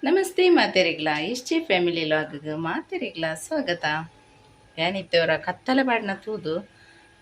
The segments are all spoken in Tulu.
ನಮಸ್ತೆ ಮಾತೆರಿಗ್ಲ ಇಷ್ಟೇ ಫ್ಯಾಮಿಲಿ ಲಾಗ್ ಮಾತೆರಿಗ್ಲ ಸ್ವಾಗತ. ಏನಿತ್ತವರ ಕತ್ತಲೆ ಬಾಡ್ನ ತೂದು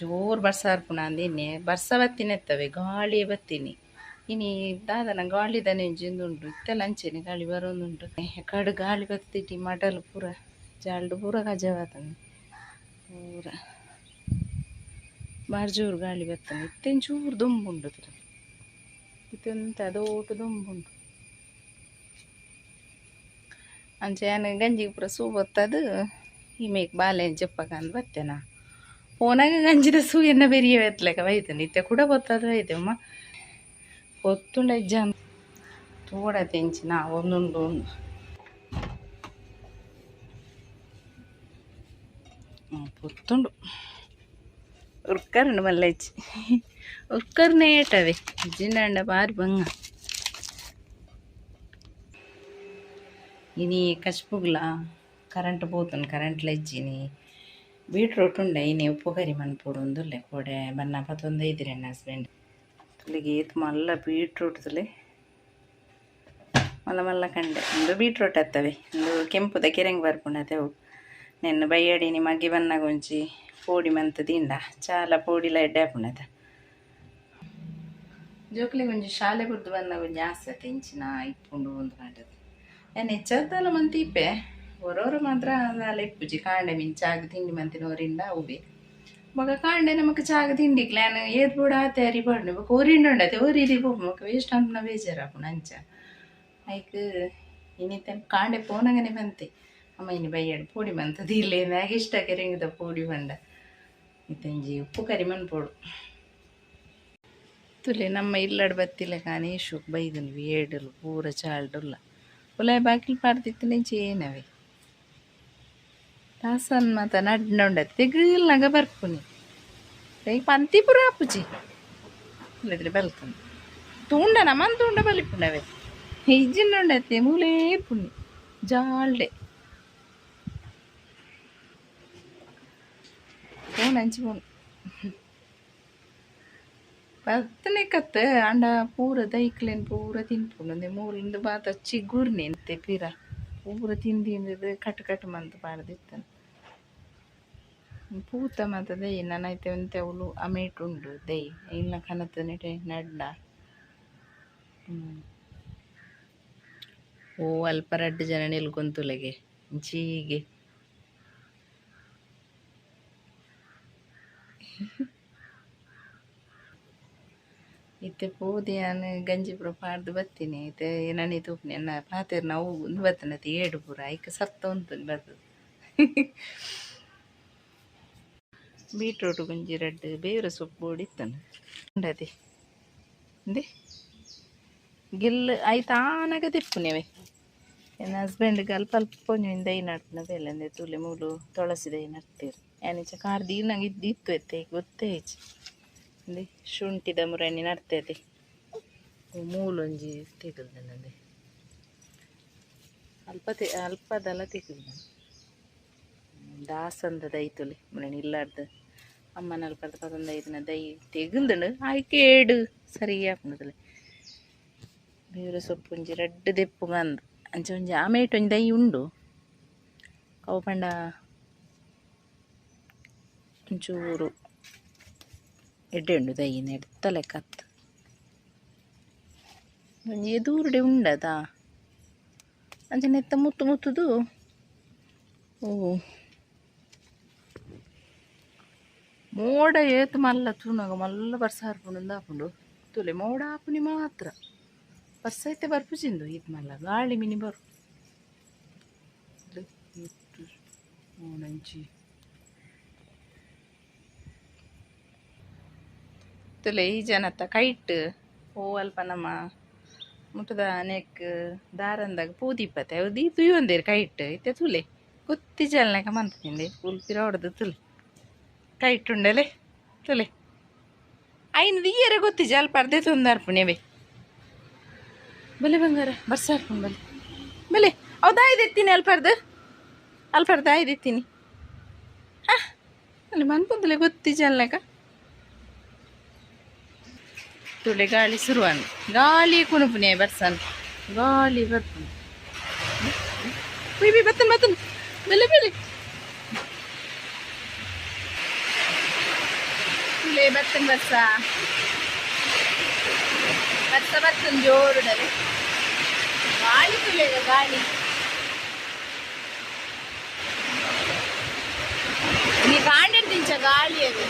ಜೋರು ಬರ್ಸ ಅರ್ಪುಣ ಅಂದಿನ್ನೆ ಬರ್ಸ ಬತ್ತಿನೆತ್ತವೆ ಗಾಳಿ ಬತ್ತೀನಿ ಇನಿ ದಾದನ ಗಾಳಿದನೆ ಉಂಟು ಇತ್ತೆಲ್ಲ ಅಂಚೆನೆ ಗಾಳಿ ಬರೋದುಂಟು. ಕಡು ಗಾಳಿ ಬತ್ತಿಟಿ ಮಡಲು ಪೂರ ಜಾಲ್ಡು ಪೂರ ಕಜವಾತಂದು ಪೂರ ಬಾರಿ ಜೋರು ಗಾಳಿ ಬತ್ತಂದು. ಇತ್ತೆನ್ ಚೂರು ದೊಂಬುಂಡು ಇತ್ತೆಂತ ಅದೋಟು ದೊಂಬುಂಡು. ಅಂಚೆ ಯಾನ್ ಗಂಜಿಗೆ ಪೂರ ಸೂ ಬತ್ತದು ಈ ಮೇಕ್ ಬಾಲೆ ಜಪ್ಪಕಂದು ಬತ್ತೇನಾ ಪೋನಾಗ ಗಂಜಿದ ಸೂ ಎನ್ನ ಬೆರಿಯ ಎತ್ಲೆಕ ಬೈತಂಡು ಇತ್ತೆ ಕೂಡ ಬತ್ತದು ಬೈತೆ ಅಮ್ಮ ಪೊತ್ತುಂಡ ಇಜ್ಜಾನ್ ತೋಡ ತೆಂಚಿನ ಒಂದುಂಡು ಪೊತ್ತುಂಡು ಉರ್ಕರುಂಡು ಮಲ್ಲಚ್ಚಿ ಉರ್ಕರ್ನೇ ಏಟವೆ ಇಜ್ಜಿಂಡ ಬಾರಿ ಬಂಗ. ಇನಿ ಕಚ್ಪುಗ್ಲ ಕರೆಂಟ್ ಪೋತುಂಡು ಕರೆಂಟ್ ಇಜ್ಜಿನಿ ಬೀಟ್ರೂಟ್ ಉಂಡೆ ಇನಿ ಉಪ್ಪು ಕರಿ ಮನ್ಪೊಡು ಉಂದುಲ್ಲೆ ಕೋಡೆ ಬನ್ನ ಪತ್ತೊಂದು ಇದ್ದೀರಿ ಎನ್ನ ಹಸ್ಬೆಂಡ್ ತುಲಿಗೆ ಏತ್ ಮಲ್ಲ ಬೀಟ್ರೂಟ್ ತುಲೆ ಮಲ್ಲ ಮಲ್ಲ ಕಂಡೆ ಉಂದು ಬೀಟ್ರೂಟ್ ಅತ್ತವೆ ಉಂದು ಕೆಂಪುದ ಕೆರೆಂಗ್ ಬರ್ಪುಂಡು ಅವು ನೆನ್ನ ಬಯ್ಯಡಿನಿ ಮಗ್ಗಿ ಬನ್ನಾಗ ಒಂಜಿ ಪೋಡಿ ಮಂತ್ ದಿಂಡ ಚಾಲ ಪೋಡಿಲ ಎಡ್ಡೆ ಆಪುಂಡತ. ಜೋಕ್ಲಿಗೆ ಒಂಜಿ ಶಾಲೆ ಬುಡ್ದು ಬನ್ನಾಗ ಒಂಜಿ ಆಸೆ ಇಂಚಿನ ಇಪ್ಪುಂಡು ಒಂದು ಪಂಡದು ಯಾನ್ ಹೆಚ್ಚಾದಲ ಮಂತ್ ಇಪ್ಪೆ ಒರೋರು ಮಾತ್ರ ದಾಲ ಇಪ್ಪುಜಿ ಕಾಂಡೆ ಮೀನ್ ಚಾಗ ತಿಂಡಿ ಮಂತಿನ ಒರಿಂಡ ಅವುವೆ ಬೊಕ ಕಾಂಡೆ ನಮಕ್ ಚಾಗ ತಿಂಡಿಕ್ಲ ಯಾನ್ ಏತ್ ಬೋಡ ಆತೆ ಅರಿ ಪಾಡ್ನೆ ಬೊಕ ಒರಿಂಡ ಉಂಡತೆ ಒರಿದಿ ಪೋಪು ಬೊಕ ವೇಸ್ಟ್ ಆಪುನ ಬೇಜಾರಾಪುಂಡು ಅಂಚ ಐಕ್ ಇನಿತ ಕಾಂಡೆ ಪೋನಗನೆ ಬಂತೆ ಅಮ್ಮ ಇನಿ ಬಯ್ಯಡ್ ಪೋಡಿ ಮಂತದ ಇಲ್ಲೇ ಮ್ಯಾಗ ಇಷ್ಟ ಕೆರಿಂಗದ ಪೋಡಿ ಪಂಡ ಇತ್ತಂಜಿ ಉಪ್ಪು ಕರಿ ಮನ್ಪೊಡು ತುಲೆ ನಮ್ಮ ಇಲ್ಲಡ್ ಬತ್ತಿಲ್ಲ ಕಾನಿ ಶುಕ್ ಬೈದನ್ ಏಡಲು ಪೂರ ಚಾಲ್ಡುಲ್ಲ ಉಲಾಯಿ ಬಾಕಿಲ್ ಪಾಡ್ದಿತ್ತಿನ ಏನವೆ ದಾಸನ್ ಮಾತ ನಡ್ನ ತೆಗುಲ್ನಾಗ ಬರ್ಪುನಿ ಪಂತಿ ಪೂರ ಆಪುಜಿ ಇಲ್ಲದ್ರೆ ಬಲ್ತಂದು ತೂಂಡ ನಮನ್ ತೂಂಡ ಬಲಿಪುಂಡವೆ ಇಜ್ಜಿಂಡುಂಡತ್ತೆ ಮೂಲೇ ಪುಣಿ ಜಾಲ್ಡೆ ಫೋನ್ ಅಂಚಿ ಫೋನ್ ಬತ್ತನೆ ಕತ್ ಅಂಡ ಪೂರ ದೈಕ್ಲೆನ್ ಪೂರ ತಿನ್ಪುಂಡು ಒಂದೆ ಮೂಲುಂದು ಬಾತ ಚಿಗುರ್ನೆ ಅಂತೆ ಪಿರ ಪೂರ ತಿಂದು ಕಟ್ ಕಟ್ ಮಂತ್ ಪಾಡ್ದಿತ್ತನು ಪೂತ ಮಾತ ದೈ ನನ ಐತೆ ಒಂತೆ ಅವ್ಲು ಅಮೇಟ್ ಉಂಡು ದೈ ಇಲ್ಲ ಕನತ್ ನೆಟೆ ನಡ್ಡ. ಓ ಅಲ್ಪ ರಡ್ಡ್ ಜನ ನಿಲ್ಕೊಂತುಲೆಗೆ ಇಂಚೀಗೆ ಇತ್ತೆ ಪೋದು ಯಾನ್ ಗಂಜಿ ಪೂರ ಪಾಡ್ದು ಬತ್ತೀನಿ ಇತ್ತೆ ನನಿ ತೂಪುನಿ ಎನ್ನ ಪಾತೆರ್ನ ಅವು ಉಂದು ಬತ್ತನತೆ ಏಡು ಪೂರ ಐಕ್ ಸತ್ತ ಉಂತುಂಡು ಬತ್ತದು. ಬೀಟ್ರೂಟ್ ಒಂಜಿ ರಡ್ಡ್ ಬೇರೆ ಸೊಪ್ಪು ಬೋಡಿತ್ತನು ಉಂಡತೆ ಇಂದೆ ಗೆಲ್ಲು ಐತಾನಗ ದೆಪ್ಪುನೆವೆ ಎನ್ನ ಹಸ್ಬೆಂಡ್ಗೆ ಅಲ್ಪ ಅಲ್ಪ ಒಂಜಿ ದೈ ನಡ್ಪುನ ಬೇಲೆ ಅಂದೆ ತೂಲೆ ಮೂಲು ತುಳಸಿ ದೈ ನಡ್ತೇರು ಯಾನಿಚ ಕಾರ್ ದೀನಂಗೆ ಇದ್ದು ಇತ್ತು ಎತ್ತೆ ಗೊತ್ತೇ ಇಜ್ಜಿ ಇಂದೆ ಶುಂಠಿದ ಮುರಣಿ ನಡ್ತೇದೆ ಮೂಲೊಂಜಿ ತೆಗಲ್ದನಂದೆ ಅಲ್ಪ ತೆ ಅಲ್ಪದಲ ತೆಗಲ್ದ ದಾಸಂದ ದೈ ತುಲೆ ಮುರಣಿ ಇಲ್ಲಾರ್ದು ಅಮ್ಮನ ಅಲ್ಪದ ಪತೊಂದು ಐದಿನ ದೈ ತೆಗಲ್ದುಂಡು ಆಯ್ಕೆ ಏಡು ಸರಿ ಆಪುಂಡು ಬೇರೆ ಸೊಪ್ಪು ಒಂಜಿ ರಡ್ಡ್ ದೆಪ್ಪುಗಂದು ಅಂಚ ಒಂಜಿ ಆಮೇಟ್ ಒಂಜಿ ದೈ ಉಂಡು ಅವು ಪಂಡ ಒಂಚೂರು ಎಡ್ಡೆ ಉಂಡು ದೈ ನೆಡ್ತ ಲೆಕ್ಕ ಅತ್ತು ಒಂಜಿ ಎದೂರುಡೆ ಉಂಡದ ಅಂಚ ನೆತ್ತ ಮುತ್ತು ಮುತ್ತುದು ಓ ಮೋಡ ಏತ್ ಮಲ್ಲ ತೂನಗ ಮಲ್ಲ ಬರ್ಸ ಆಪುಂಡು ಆಪುಂಡು ತೂಲೆ ಮೋಡ ಆಪುನಿ ಮಾತ್ರ ಬರ್ಸ ಇತ್ತೆ ಬರ್ಪುಜಿಂದು ಈತ್ ಮಲ್ಲ ಗಾಳಿ ಮಿನಿ ಬರು ಮೋಡಂಚಿ ತುಲೆ ಈ ಜನತ ಕೈಟ್ ಓ ಅಲ್ಪ ನಮ್ಮ ಮುಟ್ಟದ ನೆಕ್ ದಾರಂದಾಗ ಪೂದಿಪ್ಪತೆ ಅವು ದೀ ತುಯ್ಯೊಂದೇರು ಕೈಟ್ ಇತ್ತೆ ತುಲೆ ಗೊತ್ತಿ ಜಲ್ನಕ ಮಂತಿಂದೆ ಪುಲ್ ಪಿರ ಹೊಡೆದು ತುಲೆ ಕೈಟ್ ಉಂಡಲೆ ತುಲೆ ಐನ್ ದೀಯರೆ ಗೊತ್ತಿಜ ಅಲ್ಪ ಅರ್ಧೆ ತೊಂದಾರ್ಪುಣೆವೆ ಬಲೆ ಬಂಗಾರ ಬರ್ಸಾರ್ಪುಣ್ ಬಲೆ ಬಲೆ ಅವು ದಾಯ್ದೆತ್ತೀನಿ ಅಲ್ಪರ್ದು ಅಲ್ಪರ್ದು ಆಯ್ದೆತ್ತೀನಿ ಹಾಂ ಅಲ್ಲಿ ಮನ್ಪುಂದಲೆ ಗೊತ್ತಿಜಲ್ನಕ ತುಲೆ ಗಾಳಿ ಶುರುವಾನ್ ಗಾಳಿ ಕುಣುಪುನೆ ಬರ್ಸನ್ ಗಾಳಿ ಬರ್ಪುಂಡು. ಬಿ ಬತ್ತನ್ ಬತ್ತನ್ ಬೆಲೆ ಬೆಲೆ ತುಲೆ ಬತ್ತನ್ ಬರ್ಸ ಬರ್ಸ ಬತ್ತನ್ ಜೋರುಡಲೆ ಗಾಳಿ ತುಲೆಗ ಗಾಳಿ ನೀ ಕಾಂಡಿಡ್ದಿಂಚ ಗಾಳಿ ಅದು.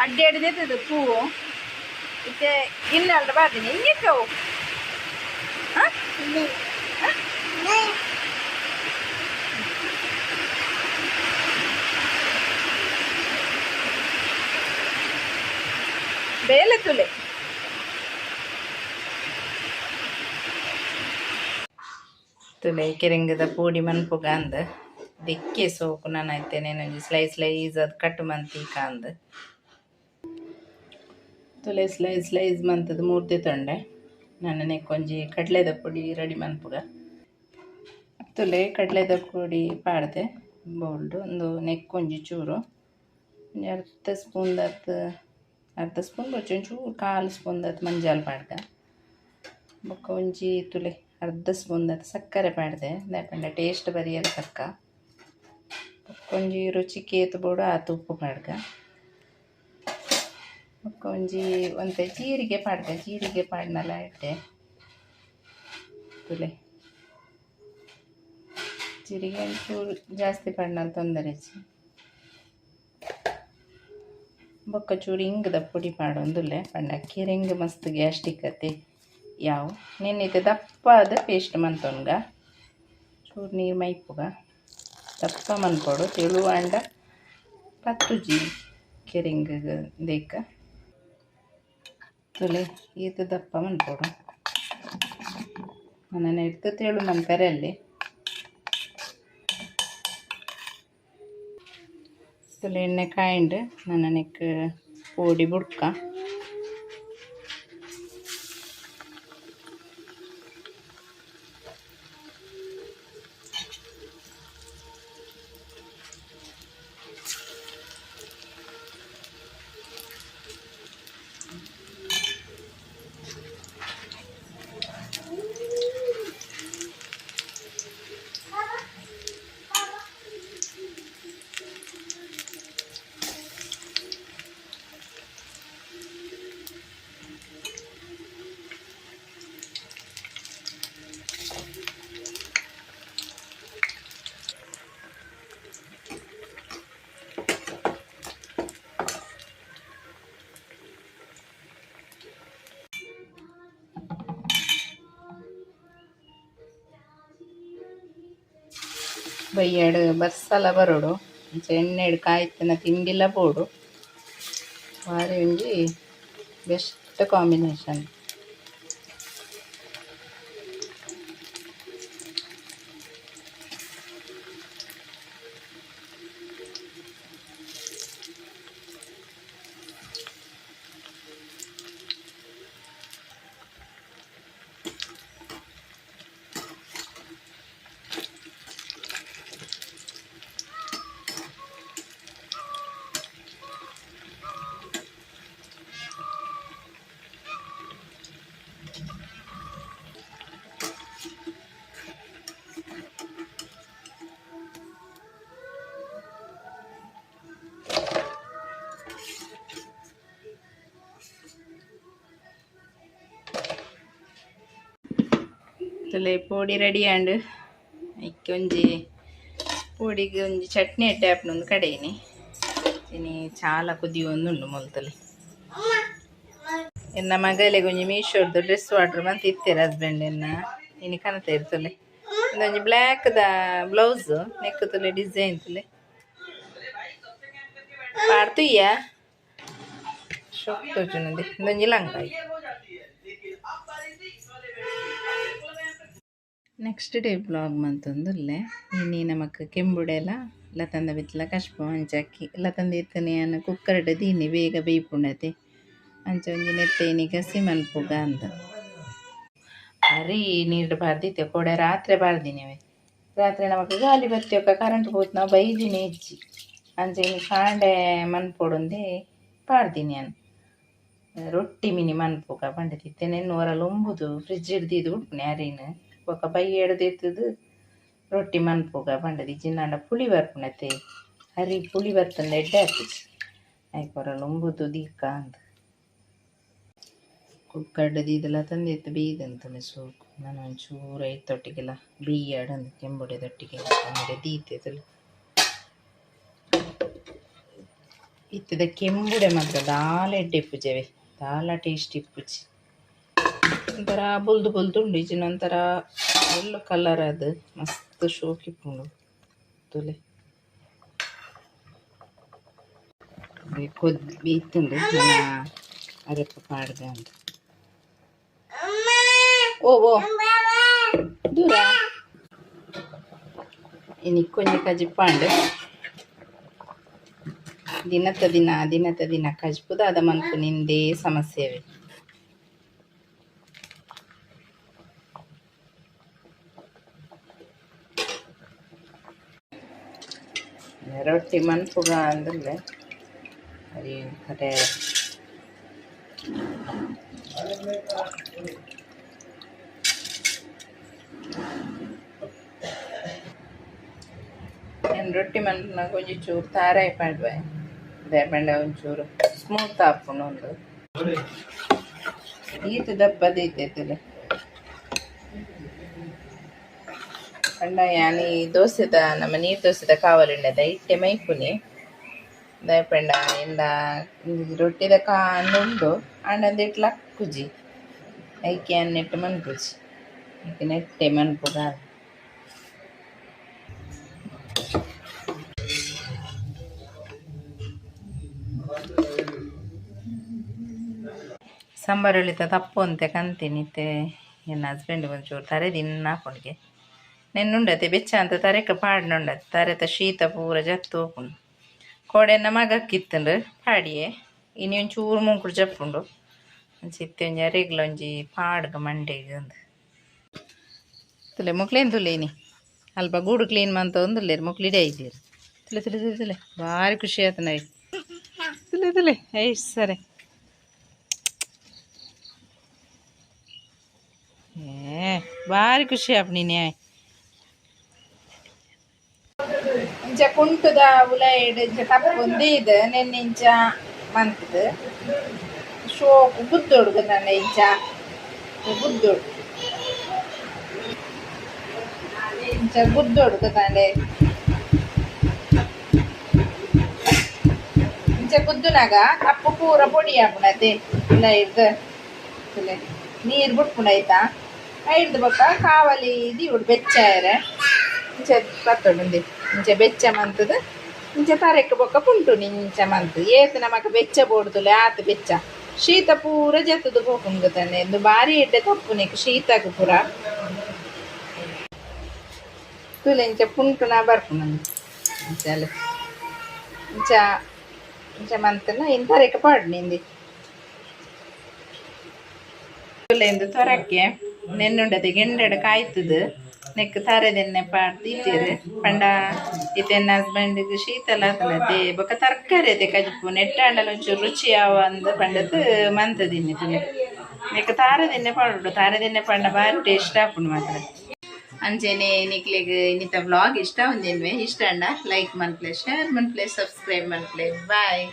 ಅಡ್ಡಿ ಹಿಡಿದಿದ್ದು ಪೂವು ಇತ್ತೆ ಇಲ್ಲ ಬಾದಿನಿ ಹಿಂಗೆ. ಬೇಲೆ ತುಲೆ ತುಲೆ ಕೆರೆಂಗದ ಪೂಡಿ ಮನ್ಪುಗ ಅಂದ್ ದಿಕ್ಕೆ ಸೋಕು ನಾನು ಐತೇನೆ ಒಂಜಿ ಸ್ಲೈಸ್ ಸ್ಲೈಸ್ ಅದು ಕಟ್ ಮಂತಿ ಅಂದ್ ತುಲೆ ಸ್ಲೈಸ್ ಸ್ಲೈಸ್ ಮಂತದ ಮೂರ್ತಿ ತೊಂಡೆ. ನಾನು ನೆಕ್ಕೊಂಜಿ ಕಡಲೆದ ಪೊಡಿ ರೆಡಿ ಮನ್ಪುಗ. ತುಲೆ ಕಡಲೆದ ಪೊಡಿ ಪಾಡ್ದೆ ಬೌಲ್ಡು ಒಂದು ನೆಕ್ಕೊಂಜಿ ಚೂರು ಒಂಜಿ ಅರ್ಧ ಸ್ಪೂನ್ ದಾತ್, ಅರ್ಧ ಸ್ಪೂನ್ ಬೊಚ್ಚ ಒಂಚೂರು ಕಾಲು ಸ್ಪೂನ್ ದಾತ್ ಮಂಜಾಲ್ ಪಾಡ್ದೆ. ಬೊಕ್ಕ ಒಂಜಿ ತುಲೆ ಅರ್ಧ ಸ್ಪೂನ್ ದಾತ್ ಸಕ್ಕರೆ ಪಾಡ್ದೆ, ದಾಯೆ ಟೇಸ್ಟ್ ಬರಿಯರ ತಕ್ಕ. ಬೊಕ್ಕ ಒಂಜಿ ರುಚಿಗೆ ಏತ್ ಬೋಡು ಆತ್ ಉಪ್ಪು ಪಾಡ್ಗ. ಬೊಕ್ಕ ಒಂಜಿ ಒಂತೆ ಜೀರಿಗೆ ಪಾಡ್ದೆ, ಜೀರಿಗೆ ಪಾಡ್ನಲ ಇಟ್ಟೆ. ತುಲೆ ಜೀರಿಗೆ ಒಂಚೂರು ಜಾಸ್ತಿ ಪಾಡ್ನಲ್ ತೊಂದರೆ ಇಜ್ಜಿ. ಬೊಕ್ಕ ಚೂರು ಇಂಗ್ದ ಪೊಡಿ ಪಾಡೊಂದುಲ್ಲೆ, ಪಂಡ ಕೆರೆಂಗ್ ಮಸ್ತ್ ಗ್ಯಾಸ್ಟ್ರಿಕ್ ಅತೆ ಯಾವು. ನೆನ್ನಿತ್ತೆ ದಪ್ಪಾದ ಪೇಸ್ಟ್ ಮಂತೊನ್ಗ, ಚೂರು ನೀರು ಮೈಪುಗ ದಪ್ಪ ಮನ್ಪೊಡು, ತೆಳು ಆಂಡ ಪತ್ತುಜಿ ಕೆರಿಂಗ್ ದೇಕ. ತುಲೆ ಈತ ದಪ್ಪ ಮನ್ಪೊಡು, ನನ ಎಡ್ತು ತೆಳು ಮನ್ಪೆರೆ ಅಲ್ಲಿ. ತುಲೆ ಎಣ್ಣೆ ಕಾಯಿಂಡ್ ನನ ನೆಕ್ ಪೋಡಿ ಬುಡ್ಕ. ಬಯ್ಯಡ್ ಬರ್ಸಲ ಬರೋಡು, ಅಂಚ ಎಣ್ಣೆಡ್ ಕಾಯ್ತನ ತಿಂಡಿಲ ಬೋಡು, ಬಾರಿ ಒಂಜಿ ಬೆಸ್ಟ್ ಕಾಂಬಿನೇಷನ್. ತುಲೆ ಪೋಡಿ ರೆಡಿ ಆಂಡ್. ಐಕ್ ಒಂಜಿ ಪೋಡಿಗ್ ಒಂಜಿ ಚಟ್ನಿ ಎಡ್ಡೆ ಆಪುಂಡು ಕಡೆಯಿನಿ. ಇನಿ ಚಾಲ ಕುದಿಯೊಂದುಂಡು ಮೊಲ್ತಲೆ. ಎನ್ನ ಮಗಲೆಗ್ ಒಂಜಿ ಮೀಶೋರ್ದು ಡ್ರೆಸ್ ಆರ್ಡರ್ ಮಂತ್ ಇತ್ತೆರ್ ಹಸ್ಬೆಂಡ್ ಎನ್ನ, ಇನಿ ಕನತೆರ್ ತುಲೆ. ಉಂದೊಂಜಿ ಬ್ಲ್ಯಾಕ್ ದ ಬ್ಲೌಸ್, ನೆಕ್ ತುಲೆ ಡಿಸೈನ್ ತುಲೆ ಪಾಡ್ತುಯ್ಯ ಶೋಕ್ ತೋಜುನಂದೆ. ಉಂದೊಂಜಿ ಲಂಗ. ನೆಕ್ಸ್ಟ್ ಡೇ ಬ್ಲಾಗ್ ಮಂತೊಂದುಲ್ಲೆ. ಇನಿ ನಮಕ್ ಕೆಂಬುಡೆಲ ಲತಂದ ಬಿತ್ತ್ಲ ಕಶ್ಪ ಅಂಚ ಲತಂದ ಇತ್ತನೆ ಯಾನ್ ಕುಕ್ಕರ್ಡ್ ದೀನಿ ಬೇಗ ಬೇಯ್ಪುಂಡತೆ, ಅಂಚ ಒಂಜಿ ನೆತ್ತೆ ಇನಿ ಗಸಿ ಮನ್ಪುಗ ಅಂದ್. ಅರಿ ನೀರ್ಡ್ ಪಾಡ್ದಿತ್ತೆ ಕೋಡೆ ರಾತ್ರೆ ಪಾಡ್ದಿನಿವೆ. ರಾತ್ರೆ ನಮಕ್ ಗಾಲಿ ಬತ್ತಿಯೊಕ್ಕ ಕರೆಂಟ್ ಪೋತು ನಾವು ಬೈದಿನಿ ಇಜ್ಜಿ. ಅಂಚೆ ಇನಿ ಕಾಂಡೆ ಮನ್ಪೊಡುಂದೆ ಪಾಡ್ದಿನಿ ಯಾನ್ ರೊಟ್ಟಿ ಮಿನಿ ಮನ್ಪುಗ ಪಂಡತಿ ಇತ್ತೆ ಒರಲ್ ಉಂಬುದು ಫ್ರಿಜ್ ಹಿಡ್ದಿದ್ದು ಉಡ್ಪುನೆ ಅರಿನ್ ಬೊಕ ಬಯ್ಯೆಡ್ ದೆತ್ತುದು ರೊಟ್ಟಿ ಮನ್ಪುಗ ಪಂಡದಿ ಜಿನ್ನಾಂಡ ಪುಳಿ ಬರ್ಪುನತೆ ಅರಿ ಪುಳಿ ಬರ್ತಂದ ಎಡ್ಡೆ ಆಪುಜಿ ಐಕ್ ಒರಲ್ ಉಂಬುದು ದೀಕ ಅಂದ್ ಕುಕ್ಕರ್ಡ್ ದೀದಲ ತಂದಿತ್ತು ಬೀದಂತನೆ ಸೋಕು ನಾನು ಒಂಚೂರು ಐತೊಟ್ಟಿಗೆಲ್ಲ ಬೀಯಾಡಂದು ಕೆಂಬುಡೆದೊಟ್ಟಿಗೆ ಆಮೇಲೆ ದೀತೆದಲ್ಲ ಇತ್ತದ ಕೆಂಬುಡೆ ಮಾತ್ರ ದಾಲ ಎಡ್ಡೆ ಇಪ್ಪುಜವೆ ದಾಲ ಟೇಸ್ಟ್ ಇಪ್ಪುಜಿ ಒಂಥರ ಬೊಲ್ದು ಬೊಲ್ದು ಉಂಡು ಇಜ್ಜಿನ ಒಂಥರ ಎಲ್ಲೋ ಕಲರ್ ಅದು ಮಸ್ತ್ ಶೋಕ್ ಇಪ್ಪುಂಡು ತುಲೆ ಕೊದ್ ಇತ್ತುಂಡು ನನ್ನ ಅರೆಪ್ಪ ಪಾಡ್ದ ಅಂತ. ಓ ಓ ದೂರ ಇನಿ ಕೊಂಜಿ ಕಜಿಪಾಂಡ್ ದಿನತ ದಿನ ದಿನತ ದಿನ ಕಜ್ಪುದಾದ ಮನ್ಪು ನಿಂದೇ ಸಮಸ್ಯೆವೆ. ರೊಟ್ಟಿ ಮನ್ಪುಗ ಅಂದ್ರಲೆ ಅರಿ ಕರೆ నేను ರೊಟ್ಟಿ ಮನ್ಪುನಗ ಒಂಜಿ ಚೂರು ತಾರಾಯಿ ಪಾಡ್ವೆ ದಾಯೆ ಪಂಡ ಒಂಚೂರು ಸ್ಮೂತ್ ಆಪುಂಡು ಉಂದು ಈತ್ ದಪ್ಪ ದೀತೈತಲೆ ಪಂಡ ಯಾನ್ ಈ ದೋಸೆದ ನಮ್ಮ ನೀರು ದೋಸೆದ ಕಾವಲಿಂಡದ ಇಟ್ಟೆ ಮೈಪುನಿ ದಾಯೆ ಪಂಡ ಇಂದ ರೊಟ್ಟಿದ ಕಾಂದ್ ಉಂಡು ಆಂಡ ಅಂದೆಟ್ ಲಕ್ಕುಜಿ ಐಕೆ ಯಾನ್ ನೆಟ್ಟ್ ಮನ್ಪುಜಿ ಐಕ್ ನೆಟ್ಟೆ ಮನ್ಪುಗ. ಸಾಂಬಾರುಳಿತ ತಪ್ಪು ಅಂತೆ ಕಂತೀನಿ ಇತ್ತೆ ಎನ್ನ ಹಸ್ಬೆಂಡ್ ಒಂಚೂರು ತರೆ ದಿನ್ನ ಆಪುಂಡಿಗೆ ನೆನ್ನುಂಡತೆ ಬೆಚ್ಚ ಅಂತ ತರೆಕ್ ಪಾಡ್ನುಂಡತೆ ತರೆತ ಶೀತ ಪೂರ ಜತ್ತು ಪೋಪುಂಡು ಕೋಡೆನ್ನ ಮಗಕ್ಕಿತ್ತುಂಡು ಪಾಡಿಯೆ ಇನಿ ಒಂಚೂರು ಮೂಂಕುಡು ಜಪ್ಪುಂಡು ಅಂಚ ಇತ್ತೆ ಒಂಜಿ ಅರೆಗ್ಲ ಒಂಜಿ ಪಾಡ್ಗ ಮಂಡೆಗ್ ಅಂದ್ ತುಲೆ ಮೊಕ್ಲೇನ್ ತುಲೆ ಇನಿ ಅಲ್ಪ ಗೂಡು ಕ್ಲೀನ್ ಮಂತೊಂದುಲ್ಲೆರ್ ಮೊಕ್ಲು ಇಡೆ ಐದೀರ್ ತುಲೆ ತುಲೆ ತುಲೆ ತುಲೆ ಭಾರಿ ಖುಷಿ ಆತನ ತುಲೆ ತುಲೆ ಏಯ್ ಸರಿ ಏ ಭಾರಿ ಖುಷಿ ಆಪ್ ನೀನೆ ಇಂಚ ಕುಂಟುದ ಉಲೈಡ್ ಇಂಚ ತಪ್ಪುಂದು ನೆನ್ನೆ ಇಂಚ ಮಂತುದು ಶೋಕು ಗುದ್ದೊಡು ಗೊತ್ತಂಡ ಇಂಚ ಗುದ್ದೊಡು ಇಂಚ ಗುದ್ದೊಡು ಗೊತ್ತಂಡೆ ಇಂಚ ಗುದ್ದುನಾಗ ಕಪ್ಪು ಪೂರ ಪೊಡಿ ಆಪುಂಡತೆ ಉಲೈಡ್ದು ನೀರು ಬುಡ್ಪುಂಡು ಐತ ಐಡ್ದು ಬೊಕ್ಕ ಕಾವಲಿ ದೀವೊಡು ಬೆಚ್ಚ ಆಯೆರೆ ಇಂಚ ಪತ್ತೊಡು ಇಂಚ ಬೆಚ್ಚ ಮಂತುದು ಇಂಚ ತರೆಕ್ ಬೊಕ್ಕ ಪುಂಟುನಿ ಇಂಚ ಮಂತ್ ಏತ್ ನಮಕ್ ಬೆಚ್ಚ ಬೋಡುದುಲೆ ಆತ್ ಬೆಚ್ಚ ಶೀತ ಪೂರ ಜತ್ತುದು ಪೋಪುಂಡು ಗೊತ್ತಂಡೆ ಇಂದು ಬಾರಿ ಎಡ್ಡೆ ತಪ್ಪುನೆಕ್ ಶೀತಗ್ ಪೂರ ತೂಲೆ ಇಂಚ ಪುಂಟುನ ಬರ್ಪುಂಡು ಇಂಚಲೆ ಇಂಚ ಇಂಚ ಮಂತ್ನ ಇನ್ ತರೆಕ್ ಪಾಡುನಿ ಇಂದು ತೂಲೆ ಇಂದು ತೊರಕ್ಕೆ ನೆನ್ನುಂಡತೆ ಗೆಂಡಡ್ ಕಾಯ್ತುದು ನೆಕ್ ತರೆದೆಣ್ಣೆ ಪಾಡ್ದು ದೀತೆರ್ ಪಂಡ ಇತ್ತೆ ಎನ್ನ ಹಸ್ಬೆಂಡ್ ಶೀತಲ ಆತುಂಡತೆ ಬೊಕ ತರಕಾರಿ ಅತೆ ಕಜಿಪು ನೆಟ್ಟಾಂಡಲ ಒಂಚೂರು ರುಚಿ ಆವಂದ್ ಪಂಡದ್ ಮಂತುದಿನಿ ತೂಲೆ ನೆಕ್ ತಾರದೆಣ್ಣೆ ಪಾಡೊಡು ತಾರದೆಣ್ಣೆ ಪಾಡ್ಂಡ ಬಾರಿ ಟೇಸ್ಟ್ ಆಪುಂಡು ಮಾತ್ರ. ಅಂಚೆನೆ ನಿಕ್ಲೆಗ್ ಇನ್ನಿತ ವ್ಲಾಗ್ ಇಷ್ಟ ಒಂದೇನ್ವೆ ಇಷ್ಟ ಅಂಡ ಲೈಕ್ ಮನ್ಪುಲೆ ಶೇರ್ ಮನ್ಪುಲೆ ಸಬ್ಸ್ಕ್ರೈಬ್ ಮನ್ಪುಲೆ ಬಾಯ್.